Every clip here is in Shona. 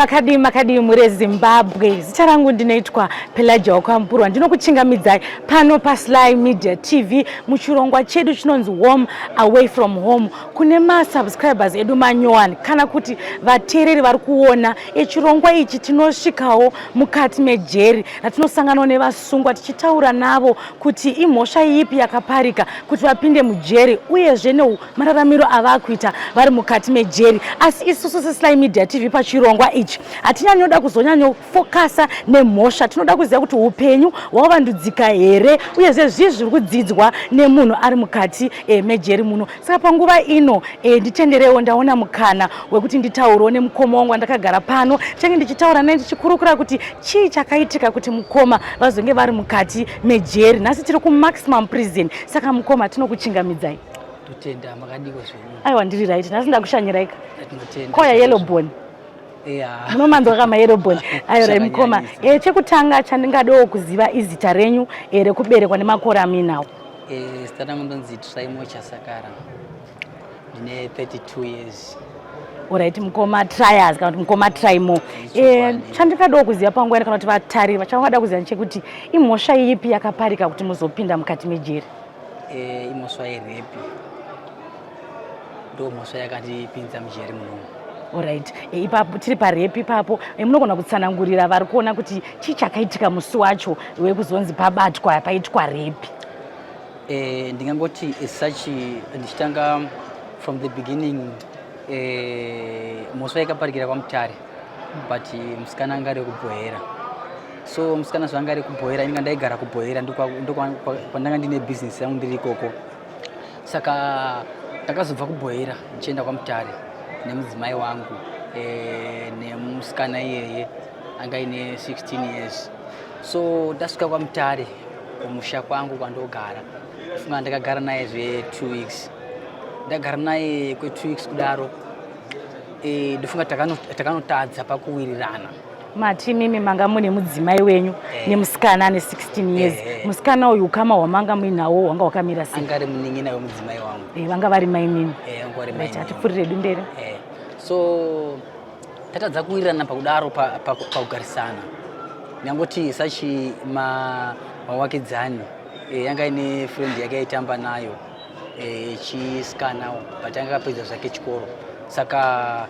Makadii, makadii mure Zimbabwe? Zita rangu ndinoitwa Pelagia Wakampurwa. Ndinokuchingamidzai pano paSly Media TV muchirongwa chedu chinonzi Home Away From Home. Kune masubscribers edu manyowani kana kuti vateereri vari kuona echirongwa ichi, tinosvikawo mukati mejeri ratinosanganawo nevasungwa tichitaura navo kuti imhosva ipi yakaparika kuti vapinde mujeri, uyezve nemararamiro avakuita vari mukati mejeri. Asi isusu seSly Media TV pachirongwa ichi hatinyanyoda kuzonyanyofokasa nemhosva. Tinoda kuziva kuti upenyu hwavandudzika here, uyezve zvii zviri kudzidzwa nemunhu ari mukati mejeri muno. Saka panguva ino nditenderewo ndaona mukana wekuti nditaurewo nemukoma wangu andakagara pano. Change ndichitaura naye, ndichikurukura kuti chii chakaitika kuti mukoma vazonge vari mukati mejeri. Nhasi tiri kuMaximum Prison. Saka mukoma, tinokuchingamidzai. Totenda, makadiko zvenyu? Aiwa, ndiri right. Nhasi ndakushanyiraika. Tinotenda. Koya yellow bone. Munomanzwa kama yellow bone. Aiwa mukoma, chekutanga chandingadewo kuziva izita renyu rekuberekwa nemakore amuinawo. Zita rangu ndonzi Traimo Chasakara, ndine 32 years. Alright, mukoma Trias kana kuti mukoma Trimo, chandingadawo kuziva panguva ino kana kuti vatariri vachavangada kuziva ndechekuti imhosva ipi yakaparika kuti muzopinda mukati mejeri? Imhosva yerape, ndo mhosva yakatipinza mujeri munomu. Alright, ipapo tiri parape ipapo, munogona kutsanangurira vari kuona kuti chii chakaitika musi wacho wekuzonzi pabatwa paitwa rape? Ndingangoti as such, ndichitanga from the beginning, mhosva yakaparikira kwaMutare, but musikana anga ari kuBhohera. So musikana zvanga ari kuBhohera, inga ndaigara kuBhohera, ndokwandanga ndine bhizinesi yangu ndiri ikoko. Saka ndakazobva kuBhohera ndichienda kwaMutare nemudzimai wangu nemusikana iyeye anga ine 16 years. So ndasvika kwaMutare, kumusha kwangu kwandogara, funga ndakagara naye zve2 weeks. Ndagara naye kwe2 weeks kudaro, ndofunga takanotadza pakuwirirana. Mati mimi manga mune mudzimai wenyu nemusikana ane 16 years. Musikana uyu, ukama hwamanga muinawo hwanga hwakamira sei? Anga ari munin'ina wemudzimai wangu. Vanga vari mainini. Anga vari Right, mainini. Hatipfuurire mberi. So tatadza kuwirirana pakudaro pakugarisana. Ndangoti sachi mawakidzani yanga ine friend yake yaitamba nayo, chisikanawo, but anga akapedza zvake chikoro. Saka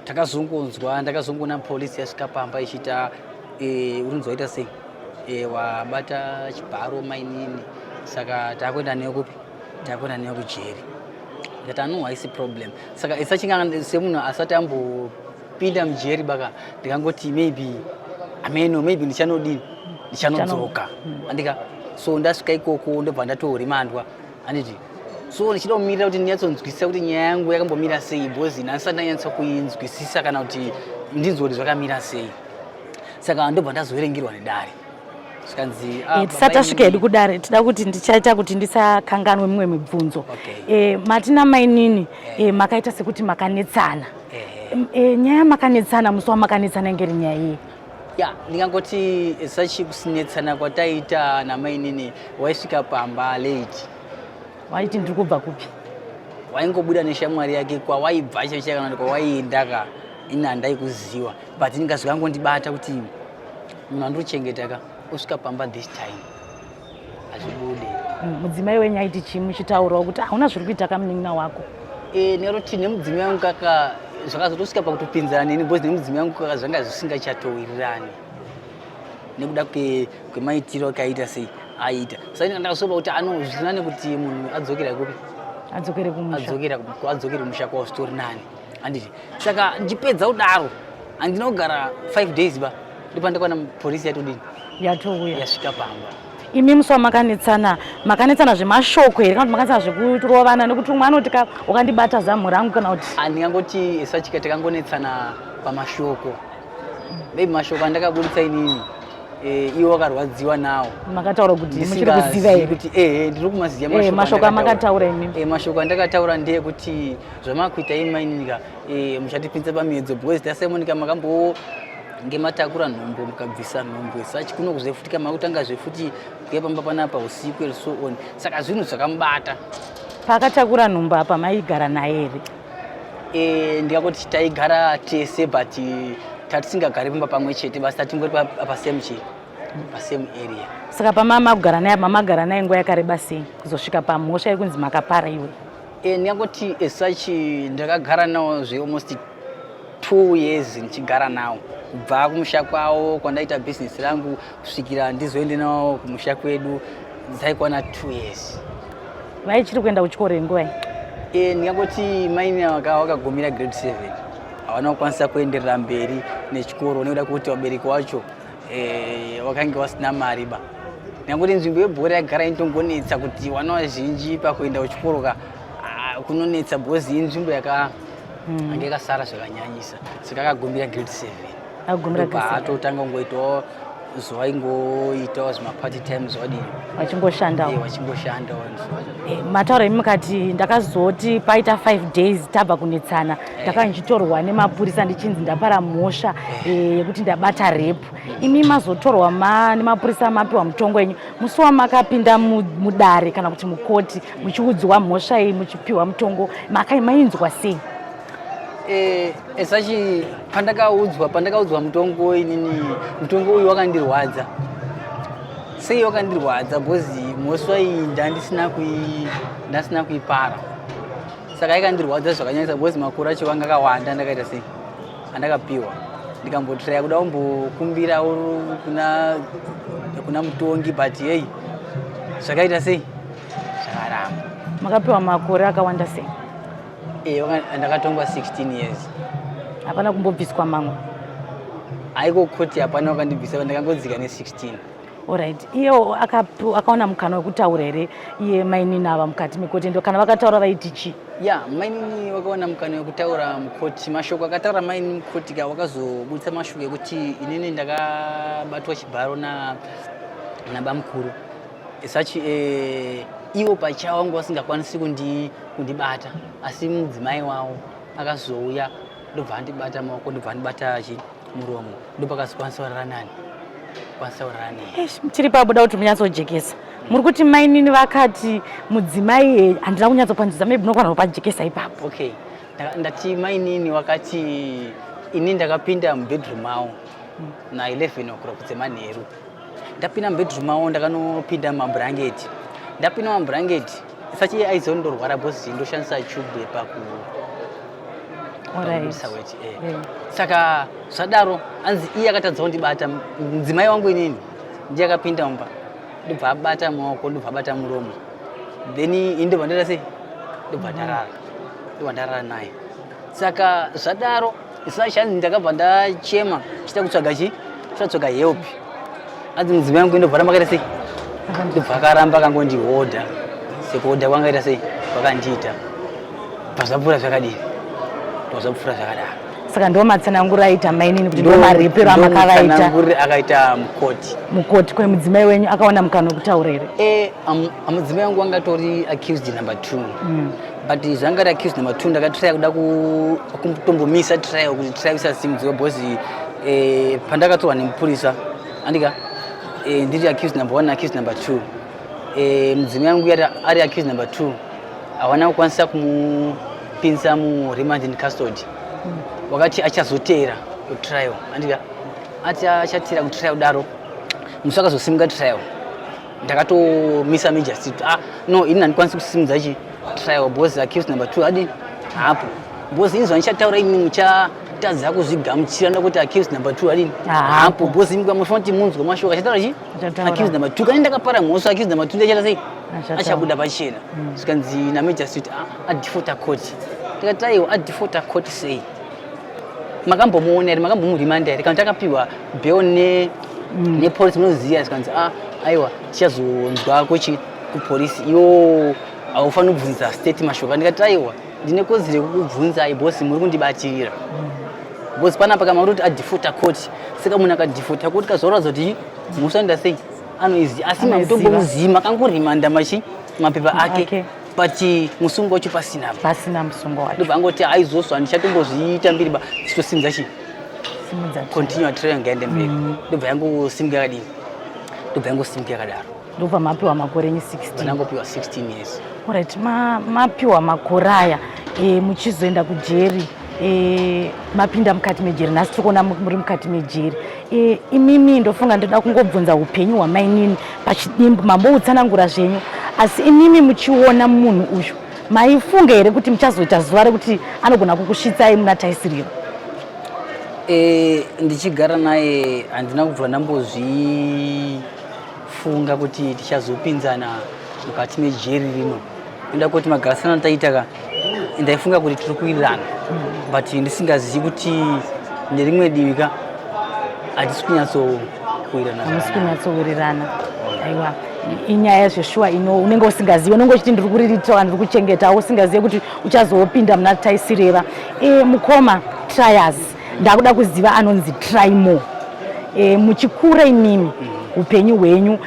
takazongonzwa, ndakazongoona polisi yasvika pamba ichiita, urinzwa waita sei, wabata chibharo mainini, saka takuenda neyo kupi? Takuenda neyo kujeri. Ndikati ano, haisi problem. Saka isachinga semunhu asati ambopinda mujeri baka, ndikangoti maybe ameno, maybe ndichanodini, ndichanodzoka. Andika so ndasvika ikoko, ndobva ndatorimandwa, handiti? So ndichida kumirira kuti ndinyatsonzwisisa kuti nyaya yangu yakambomira sei, because nhasi ndanyatsa kuinzwisisa kana kuti ndinzwe kuti zvakamira sei. Saka ndobva ndazoverengerwa nedare, zvikanzi, ah, Tisati baba tasvika hedu kudare, tida kuti ndichaita kuti ndisakanganwe mimwe mibvunzo. Mati namainini makaita sekuti makanetsana. Nyaya makanetsana, musi wamakanetsana ingeri nyaya iyi? Ya, ndingangoti sachi kusinetsana kwataita namainini, waisvika pamba late. Waiti ndiri kubva kupi? Waingobuda neshamwari yake, kwawaibva chaicho kana kuti kwawaienda ka, ini handaikuziva, but ndingazvikangondibata kuti munhu andikuchengeta ka osvika pamba this time, hazvibude. Mudzimai wenyu aiti chii muchitaurawo kuti hauna zviri kuita kamunin'ina wako? Ndingatoti nemudzimai wangu kaka zvakazotosvika pakutopinzana neni, because nemudzimai wangu kaka zvanga zvisingachatowirirani nekuda kwemaitiro akaita sei aita. Saka ndakasopa kuti ano zvirinani kuti munhu adzokera kupi? Adzokere kumusha. Adzokere kumusha kwavo, zvitori nani, handiti? Saka ndichipedza kudaro, handina kugara 5 days ba, ndopandakaona polisi yatodini? Yatouya. Yasvika pamba. Imi musi wamakanetsana, makanetsana zvemashoko here kana kuti makanetsana zvekurovana? Nekuti umwe anoti ka wakandibata zamu rangu kana kuti Handingangoti sachika, takangonetsana pamashoko. Maybe mashoko andakaburitsa inini, iwo wakarwadziwa nawo. Makataura kuti muchiri kuziva Ndisingazivi here? Kuti ehe, ndiri kumaziva. Mashoko amakataura imimi. Mashoko andakataura ndeyekuti zvamakuita imaininika, muchatipinza pamiedzo, because tasemonika makambo ngematakura nhombo, mukabvisa nhombo sachi kuno kuzefutika, makutanga zvefuti kuya pamba panapa usiku and so on. Saka zvinhu zvakamubata. Paakatakura nhumbu apa maigara naye here? E, ndingangoti taigara tese but tatisingagari pamba pamwe chete basi, tatingori pasame chi pasame area. Saka pamama kugara naye, mamagara naye nguva yakareba sei kuzosvika pamhosva yekunzi makapara iwe? E, ndingangoti as such ndakagara nawo zve almost 2 years ndichigara nawo, kubva kumusha kwavo kwandaita bhizinesi rangu kusvikira ndizoende nawo kumusha kwedu, dzaikwana 2 years. Vaichiri kuenda kuchikoro yenguva iyi? E, ndingangoti maini wakagumira grade 7, havana kukwanisa kuenderera mberi nechikoro nekuda kwekuti vabereki wacho wakange wasina mari ba. Ndingangoti nzvimbo yebhora yagara inotongonetsa kuti vana vazhinji pakuenda kuchikoro ka, ah, kunonetsa because inzvimbo yaka anga yakasara zvakanyanyisa, saka akagumira grade 7. Agumira grade 7. Atotanga kungoitawo zvaingoitawo zvimapart time zvadini. Vachingoshandawo. Vachingoshandawo. Mataura imi mukati ndakazoti paita 5 days tabva kunetsana, ndakanga ndichitorwa nemapurisa ndichinzi ndapara mhosva yekuti ndabata rape. Imi mazotorwa nemapurisa, mapiwa mutongo wenyu, musi wamakapinda mudare kana kuti mukoti muchiudzwa mhosva iyi, muchipiwa mutongo, mainzwa sei? Esachi pandakaudzwa mutongo inini, mutongo uyu wakandirwadza. Sei wakandirwadza? Because mhosva iyi ndandisina kuipara, saka yakandirwadza zvakanyanyisa because makore acho vanga akawanda ndakaita sei andakapiwa. Ndikambotraya kuda kumbokumbira kuna mutongi, but hei, zvakaita sei, zvakaramba. Makapiwa makore akawanda sei? Ndakatongwa 16 years. Hapana kumbobviswa mamwe? Haiko, koti hapana wakandibvisa, ndakangodzika ne16. Alright, iye akaona mukana wekutaura here, iye mainini ava, mukati mekoti? Ndo kana vakataura vaiti chii? Ya, mainini wakaona mukana wekutaura mukoti. Mashoko akataura mainini mukoti ka, wakazobudisa mashoko ekuti inini ndakabatwa chibharo nabamukuru sachi ivo pachavo vanga vasingakwanisi kundibata, asi mudzimai wavo akazouya ndobva andibata maoko, ndobva andibata chi muromo, ndopakazokwanisa kurara nani, kwanisa kurara neni. Eish, tiri pabuda kuti munyatsojekesa. Muri kuti mainini vakati mudzimai, handina kunyatsopanzisa, maybe munokwana kupajekesa ipapo. Okay, ndati mainini wakati ini ndakapinda mubedroom mavo na11 o'clock dzemanheru. Ndapinda mubedroom mavo, ndakanopinda mumabhurangeti. Ndapinda mumabhurangeti sachi iye aizondorwara because ndoshandisa tube paku pakubudisa weti. Saka zvadaro, anzi iye akatadza kundibata, mudzimai wangu inini ndiye akapinda mumba, ndobva abata maoko, ndobva abata muromo, then ini ndobva ndaita sei, ndobva ndarara, ndobva ndarara naye. Saka zvadaro isashanzi ndakabva ndachema chita kutsvaga chi chita kutsvaga help. Anzi mudzimai wangu ndobva ramba akaita sei, ndobva akaramba akangondihodha sekuhodha kwangaita sei kwakandiita. Pazvapfuura zvakadini, pazvapfuura zvakadaro. Saka ndo matsananguro aita mainini kuti ndo marepero amakavaita? Matsanangurire akaita mukoti. Mukoti kwemudzimai wenyu akaona mukana wekutaura here? E, mudzimai wangu angatori accused number 2, but zvanga ri accused number 2, ndakatraya kuda kutombomisa trial kuti trial isasimudziwa because pandakatorwa nemupurisa andika ndiri accused number 1, accused number 2, mudzimai wangu ari accused number 2, hawana kukwanisa kumupinza muremand in custody. Wakati achazoteera kutrial, andika ati achateera kutrial. Daro musi akazosimuka trial, ndakatomisa magistrate, ah no, ini handikwanisi kusimudza chi trial because accused number 2 adi hapo, because ini zvandichataura ini muchatadza kuzvigamuchira ndakuti accused number 2 adini? Haapo. Hapo, because imi mufanira kuti munzwe mashoko achataura chi Achataura. accused number 2. Kana ndakapara mhosva, accused number 2 ndichaita sei? Achataura. Achabuda pachena. Zvikanzi namagistrate, ah, adefaulta court. Tikati aiwa, adefaulta court sei? Makambomuona here? Makambomurimanda here? Kana takapiwa bail nepolisi munoziva? Zvikanzi, ah, aiwa, tichazonzwa kuchi kupolisi, iwo haufaniri kubvunza state mashoko. Ndikati aiwa, ndine kodzero yekukubvunzai boss, muri kundibatirira because panapa kama kuti adefaulta court. Saka munhu akadefaulta court kazoratidza kuti mhosva sei anoiziva, asi Anoiziva. mamutombomuzivi, makangorimanda machi mapepa ake, Ake. but musungo wacho pasina. Pasina musungo wacho. Ndobva angoti aizoswa, handichatombozviita ba, chitosimudza chi Simudza trial. Continue trial, ngaende mberi. Ndobva yangosimuka yakadini, ndobva yangosimuka yakadaro. Ndobva mapiwa makore enyu 16? Vanangopiwa 16 years. Alright, mapiwa makore aya. Muchizoenda kujeri, mapinda mukati mejeri. Nhasi tiri kuona muri mukati mejeri. Imimi ndofunga ndoda kungobvunza upenyu hwamainini pachidimbu, mamboutsanangura zvenyu, asi imimi muchiona munhu uyu, maifunga here kuti muchazoita zuva rekuti anogona kukusvitsai muna taisireva? Ndichigara naye handina kubva ndambozvifunga kuti tichazopinzana mukati mejeri rino. Enda kuti magarisana taita ka, ndaifunga kuti tiri kuwirirana, but ndisingazivi kuti nerimwe divi ka hatisi kunyatsowirirana. Hamusi kunyatsowirirana. Aiwa, inyaya zveshuwa ino unenge usingazivi, unenge uchiti ndiri kuriritira, ndiri kuchengeta, usingazivi kuti uchazopinda muna taisireva. Mukoma Trias, ndakuda kuziva anonzi Trymore. Muchikura imimi, upenyu hwenyu,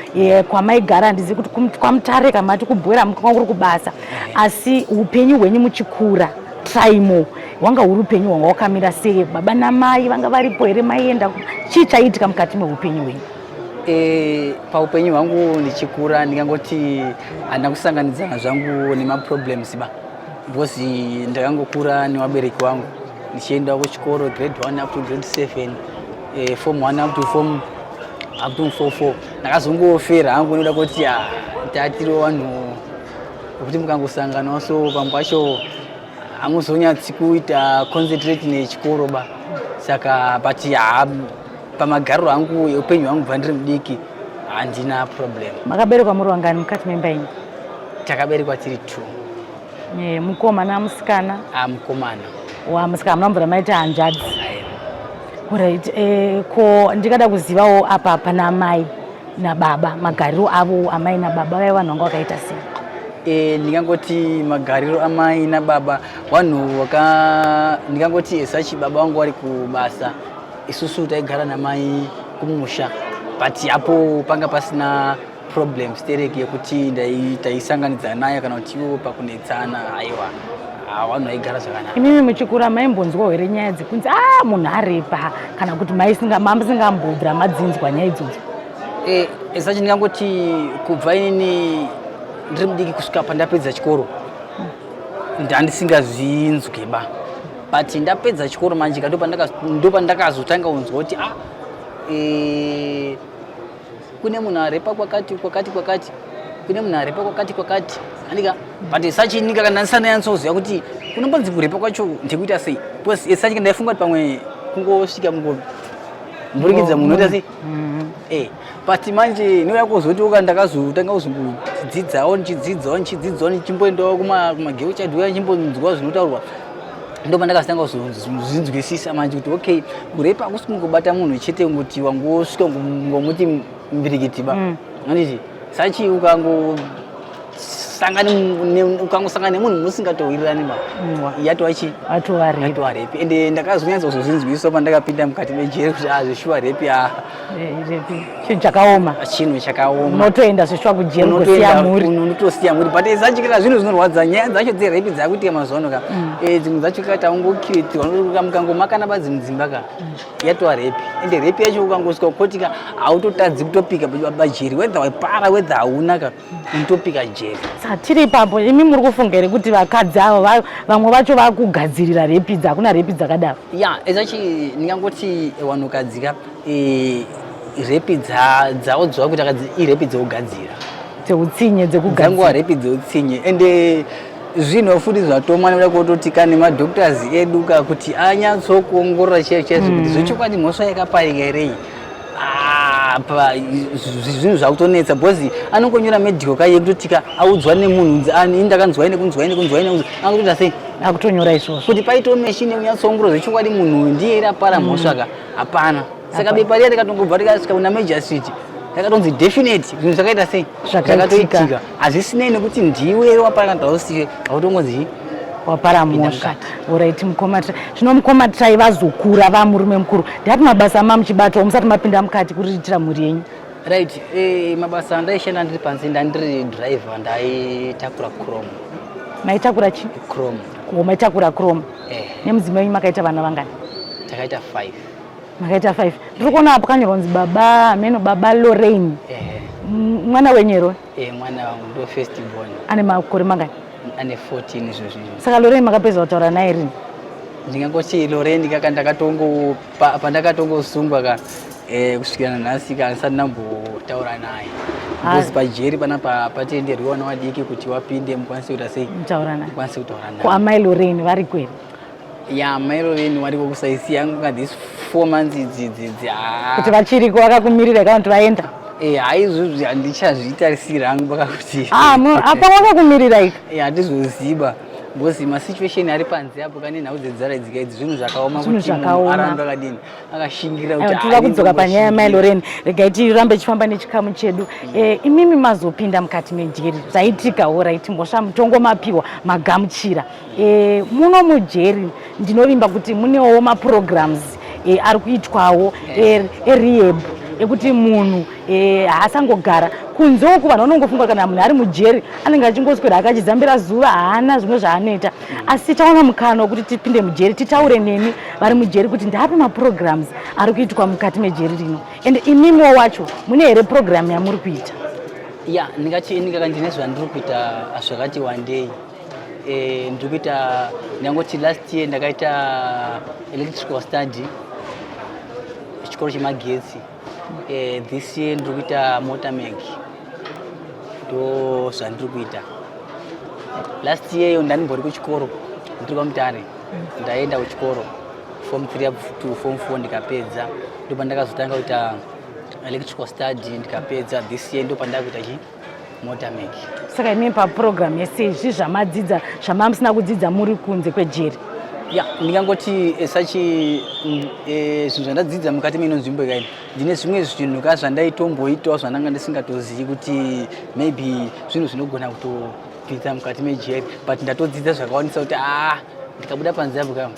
kwamaigara, handizivi kuti kwaMutare kamati kuBhwera kwanga kuri kubasa, asi upenyu hwenyu muchikura, Trymore, hwanga huri upenyu hwanga hwakamira sei? Baba namai vanga varipo here? Maienda, chii chaiitika mukati meupenyu hwenyu? Paupenyu hwangu ndichikura, ndingangoti handina kusanganidzana zvangu nemaproblems ba, because ndakangokura nevabereki vangu, ndichienda kuchikoro grade 1 up to grade 7, form 1 up to form up to 4 4. Ndakazongofera hangu nekuda kuti tatiriwo vanhu vekuti mukangosanganawo so pamwe pacho hamuzonyatsi kuita concentrate nechikoro ba. Saka but ha, pamagariro angu eupenyu hwangu bva ndiri mudiki handina problem. Makaberekwa muri wangani mukati memba yenyu? Takaberekwa tiri two. Mukoma namusikana? Mukomana. Wa musikana, hamuna mvura maita hanzvadzi? Aiwa. Right. Ko ndingada kuzivawo apa pana amai nababa, magariro avo amai nababa vaiva vanhu vanga vakaita sei? Ndingangoti magariro amai nababa vanhu vaka, ndingangoti esachi baba vangu vari kubasa, isusu taigara namai kumusha, but apo panga pasina problem stereki yekuti taisanganidzana naye kana kuti iwo pakunetsana. Aiwa, vanhu vaigara zvakanaka. Imimi muchikura maimbonzwawo here nyaya dzekunzi a munhu arepa, kana kuti mamusingambobvira madzinzwa nyaya idzodzo? Esachi ndingangoti kubva inini ndiri mudiki kusvika pandapedza chikoro ndandisingazvinzwi ba, but ndapedza chikoro manje ka ndopandakazotanga kunzwa kuti kune munhu arepa kwakati kwakati kwakati, kune munhu arepa kwakati kwakati, andika. But sachinika kana ndisana kuti kunombonzi kurepa kwacho ndekuita sei, because sachi ndaifunga kuti pamwe kungosvika kungomburikidza munhu oita sei. But manje neuya kuzoti uka ndakazotanga kuzongodzidzawo, ndichidzidzawo, ndichidzidzawo, ndichimboendawo kumageu chadhuya, ndichimbonzwa zvinotaurwa, ndo pandakazotanga kuzozvinzwisisa manje kuti okay, kurepa hakusi kungobata munhu chete kuti wangosvika ngomuti mbirikiti ba. Anditi sachi ukangosangana nemunhu musingatowirirani ba, yatova chi Atova rape. Yatova rape. Ende ndakazonyatsa kuzozvinzwisisa pandakapinda mukati mejeri kuti zveshuwa rape Rape chinhu chakaoma. Chinhu chakaoma. Unotoenda zveshuwa kujeri kusiya mhuri. Unotosiya mhuri, but zachikira zvinhu zvinorwadza, nyaya dzacho dzerape dzakuitika mazuva ano ka. Dzimwe dzacho kati aungokiretiwa mukangomakana badzi mudzimba ka, yatova rape. Ende rape yacho ukangosvika kukoti ka, hautotadzi kutopika bajeri, whether waipara whether hauna ka, unotopika jeri. Saka tiri ipapo, imi muri kufunga here kuti vakadzi avo vamwe vacho vakugadzirira rape idzi? Hakuna rape dzakadaro? Ya, ezachi ndingangoti vanhukadzi ka, rape dzavo dzavakuita kadzi irape dzekugadzira. Dzeutsinye, dzekugadzira. Dzangova rape dzeutsinye. Ende zvinhu futi zvatomwa nekuda kutoti ka nemadoctors edu ka kuti anyatsokuongorora chaiyo chaizvo kuti zvechokwadi mhosva yakaparika here iyi. Pa zvinhu zvakutonetsa because anongonyora medical ka yekutoti ka audzwa nemunhu kunzi, "Ah, ini ndakanzwa ine kunzwa ine kunzwa ine kunzwa," angotoita sei? Akutonyora izvozvo. Kuti paitawo machine yekunyatsoongorora zvechokwadi munhu uyu ndiye ere apara mhosva ka, hapana. Saka bepa riya rikatongobva rikasvika kuna magistrate, rakatonzi definite zvinhu zvakaita sei? Zvakaitika. Zvakatoitika, hazvisinei nekuti ndiwe ere wapara kana kuti hausiwe, hautongonzi wapara pinda mhosva. mukati. Alright, mukoma Trai. Zvino mukoma Trai vazokura vamurume mukuru, ndati mabasa amamuchibatawo musati mapinda mukati kuriritira mhuri yenyu? Right, mabasa andaishanda ndiri panze, ndandiri driver, ndaitakura chrome. Maitakura chi? Chrome. Ko maitakura chrome? Eh. Nemudzimai wenyu makaita vana vangani? Takaita 5. Makaita 5. Ndiri kuona apo kanyorwa kunzi baba ameno, baba Lorraine. Mwana wenyu here? Mwana wangu ndo first born. Ane makore mangani? Ane 14 izvozvi. Saka Lorraine makapedza kutaura naye rini? Ndingangoti Lorraine kaka ndakatongo pandakatongosungwa ka kusvikira nanhasi ka ndisati ndambotaura naye. Because pajeri panapa patenderwi vana vadiki kuti vapinde mukwanise kuita sei? Mutaura naye. Mukwanise kutaura naye. Ko amai Lorraine vari kweri? Ya, amai Lorraine variko kusaisi yangu ka this 4 months idzi idzi. Kuti vachiriko vakakumirira kana kuti vaenda? Haizvozvi handichazvitarisira hangu pakakuti. Apa wakakumirira ika? Handizoziba because masituation ari panze apo kane nhau dzenzara idzika idzi zvinhu zvakaoma Zvinhu kuti munhu zvakaoma. arambe akadini akashingirira kuti Aiwa, tinoda kudzoka panyaya yamai Lorraine. Regai tirambe tichifamba nechikamu chedu. Imimi mazopinda mukati mejeri, zvaitikawo right, mhosva mutongo mapiwa, magamuchira. Muno mujeri ndinovimba kuti munewo maprograms ari kuitwawo erehab ekuti munhu haasangogara kunze uku. Vanhu vanongofunga kana munhu ari mujeri anenge achingoswera akachizambira zuva, haana zvimwe zvaanoita. Asi taona mukana wekuti tipinde mujeri titaure nemi vari mujeri kuti ndapi maprograms ari kuitwa mukati mejeri rino, and imimiwo wacho mune here program yamuri kuita? Ya, ndingati ndingaka ndine zvandiri kuita zvakati wandei. Ndiri kuita, ndangoti last year ndakaita electrical study, chikoro chemagetsi. This year ndiri kuita motor mech, ndo zvandiri kuita. Last year iyo ndandimbori kuchikoro, ndiri kwaMutare, ndaenda kuchikoro form 3 up to form 4 ndikapedza, ndo pandakazotanga kuita electrical study ndikapedza. This year ndo pandava kuita chi motor mech. Saka imimi paprogram yese izvi zvamadzidza zvamamusina kudzidza muri kunze kwejeri? Ya, ndingangoti sachi zvinhu zvandadzidza mukati meino nzvimbo ikaini, ndine zvimwe zvinhu ka zvandaitomboitawo zvandanga ndisingatozivi kuti maybe zvinhu zvinogona kutopinza mukati mejeri, but ndatodzidza zvakawandisa kuti ndikabuda panze apo ka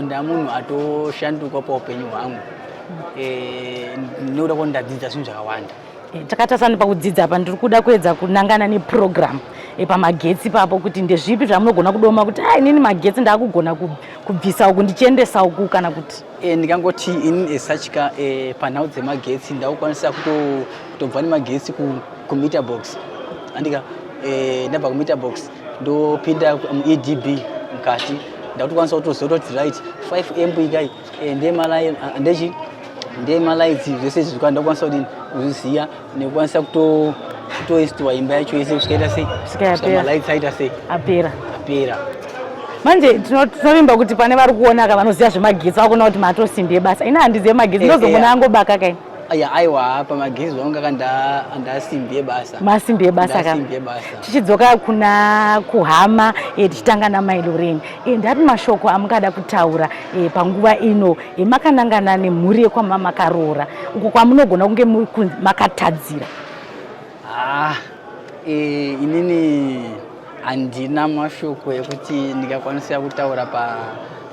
ndamunhu atoshanduka paupenyu hwangu nekuda kwoti ndadzidza zvinhu zvakawanda. Takatasana pakudzidza apa, ndiri kuda kuedza kunangana neprogram pamagetsi papo, kuti ndezvipi zvamunogona kudoma kuti a inini magetsi ndaakugona kubvisa uku ndichiendesa uku, kana kuti? Ndingangoti ini esachika panhau dzemagetsi ndakukwanisa kutobva nemagetsi kumeter box, andika ndabva kumeter box ndopinda muEDB mukati, ndakutokwanisa kutoziva kutoti right, 5 amp ikai ndechi ndemalights, zvese izvi zvikwa ndakukwanisa kudini kuzviziva nekukwanisa kutoistiwa imba yacho yese kusvika ita sei? Kusvika yapera. Malights aita sei? Apera. Apera. Manje tinovimba kuti pane vari kuona ka vanoziva zvemagetsi vakuona kuti matosimbi ebasa. Ini handizive magetsi, ndozongona angobaka kai. Aya, aiwa, pamagetsi zvangu kaka ndasimbi yebasa. Masimbi ebasa ka. Ndasimbi yebasa. Tichidzoka kuna kuhama, tichitanga namai Lorraine, ndapi mashoko amungada kutaura panguva ino makanangana nemhuri yekwamamakaroora uko kwamunogona kunge muri makatadzira? Inini handina mashoko ekuti ndingakwanisa kutaura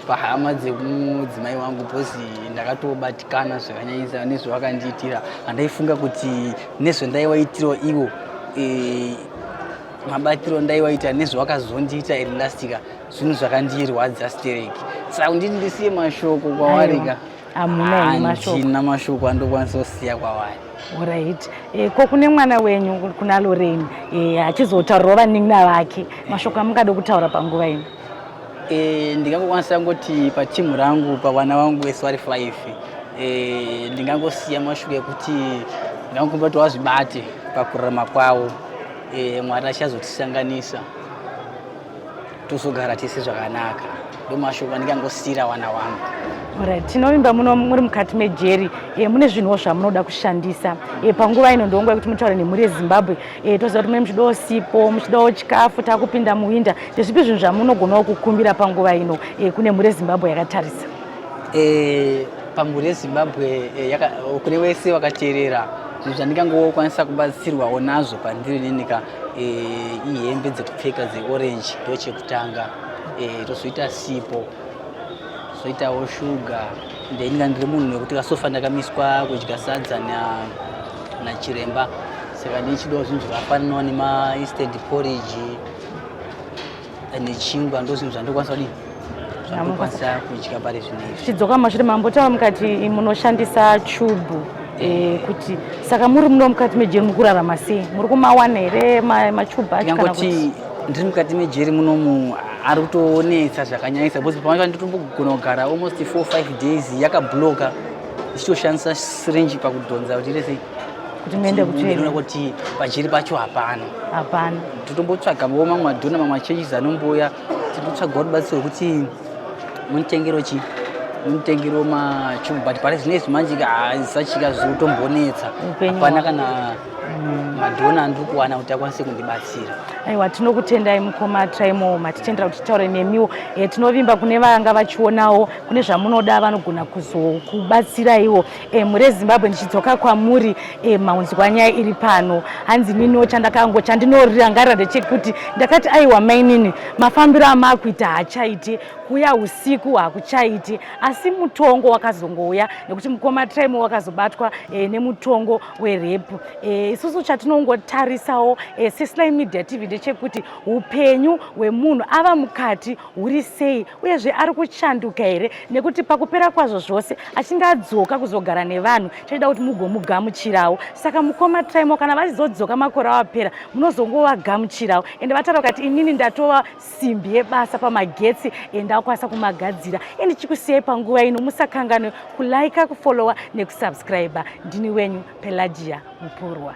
pahama dzemudzimai wangu, because ndakatobatikana zvakanyanyisa nezvavakandiitira. Handaifunga kuti nezvandaivaitirawo ivo, mabatiro andaivaita nezvavakazondiita elastica, zvinhu zvakandirwadza stereki. Saka nditi ndisiye mashoko kwavari ka? Hamuna henyu mashoko? Handina mashoko andokwanisa kusiya kwavari. Alright. Ko kune mwana wenyu, kuna Lorraine, achizotaurirawo vanin'ina vake, mashoko amungada kutaura panguva ino? Ndingangokwanisa ngoti patimu rangu, pavana vangu vese vari 5, ndingangosiya mashoko ekuti ndingangokumbira kuti vazvibate pakurarama kwavo. Mwari achazotisanganisa, tozogara tese zvakanaka. Ndo mashoko andingangosiyira vana vangu. Alright, tinovimba muno muri mukati mejeri mune zvinhuwo zvamunoda kushandisa panguva ino. Ndonguva yekuti mutaure nemhuri yeZimbabwe. Toziva kuti mune muchidawo sipo, muchidawo chikafu, takupinda muwinter. Ndezvipi zvinhu zvamunogonawo kukumbira panguva ino kune mhuri yeZimbabwe yakatarisa? Pamhuri yeZimbabwe kune wese vakateerera, zvinhu zvandingangokwanisa kubatsirwawo nazvo pandiri nenika ihembe dzekupfeka dzeorange, ndo chekutanga. Tozoita sipo, tozoitawo shuga. Ndeinga ndiri munhu wekuti kasofa ndakamiswa kudya sadza nachiremba, saka ndichidawo zvinhu zvakafananawo nemainstant porridge nechingwa. Ndo zvinhu zvandokwanisa kudini, zvandokwanisa kudya pari zvino izvi. Tichidzoka mashure, mambotaura mukati munoshandisa chubhu. Eh, kuti saka muri muno mukati mejeri muri kurarama sei? Muri kumawana here machubhu acho kana kuti ndiri mukati mejeri munomu ari kutonetsa zvakanyanyisa because pamwe pacho nditombogona kugara almost 4 5 days yakabloka ndichitoshandisa syringe pakudhonza kuti ite sei kuti muende kutoenda kuti pajeri pacho hapana hapana totombotsvagawo mamwe madhona mamwe machurches anombouya tinotsvagawo rubatsiro rwekuti munitengero chi munitengero machubu but pari zvino izvi manje sachika zviri kutombonetsa hapana kana madhona andiri kuwana kuti akwanise kundibatsira. Aiwa, tinokutendai mukoma Traimo, matitendera kuti titaure nemiwo. E, tinovimba kune vanga vachionawo kune zvamunoda vanogona kuzokubatsiraiwo. E, mhuri yeZimbabwe, ndichidzoka kwamuri, e, maunzwa nyaya iri pano. Hanzi niniwo chandakango chandinorangarira ndechekuti ndakati aiwa mainini, mafambiro amakuita haachaiti, kuuya usiku hakuchaiti, asi mutongo wakazongouya nekuti mukoma Traimo wakazobatwa e, nemutongo werepu. E, isusu chatinongotarisawo e, seSly Media TV ndechekuti upenyu hwemunhu ava mukati huri sei, uyezve ari kuchanduka here, nekuti pakupera kwazvo zvose achinge adzoka kuzogara nevanhu chaida kuti mugomugamuchirawo. Saka mukoma Traimo kana vachizodzoka makore awapera munozongovagamuchirawo. Ende vataura vakati inini ndatova simbi yebasa pamagetsi endakwanisa kumagadzira. Ende chikusiyai panguva ino, musakanganwe kulaika, kufollowa nekusubscribe. Ndini wenyu Pelagia Mupurwa.